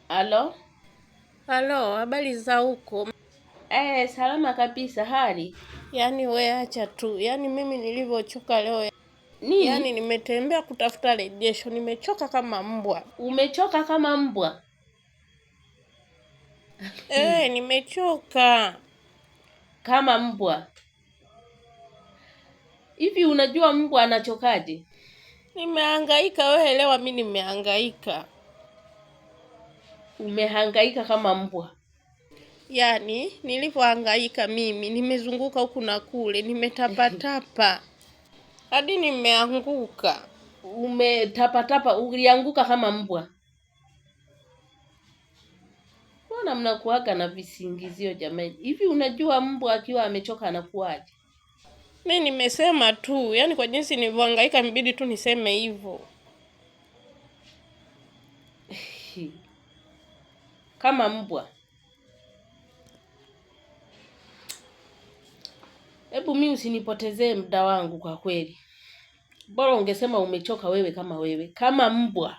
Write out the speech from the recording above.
Halo? Halo, habari za huko? Salama kabisa hali. Yaani we acha tu, yaani mimi nilivyochoka leo, Nini? yaani nimetembea kutafuta rejesho, nimechoka kama mbwa. Umechoka kama mbwa? Nimechoka. Kama mbwa. Hivi unajua mbwa anachokaje? Nimehangaika, we elewa, mi nimehangaika. Umehangaika kama mbwa. Yaani nilivyohangaika mimi, nimezunguka huku na kule, nimetapatapa hadi nimeanguka. Umetapatapa, ulianguka kama mbwa. Mbona mnakuaga na visingizio jamani? Hivi unajua mbwa akiwa amechoka anakuwaje? Mi nimesema tu, yaani kwa jinsi nilivyohangaika, mbidi tu niseme hivyo. Kama mbwa. Hebu mi usinipotezee muda wangu kwa kweli. Bora ungesema umechoka wewe kama wewe, kama mbwa.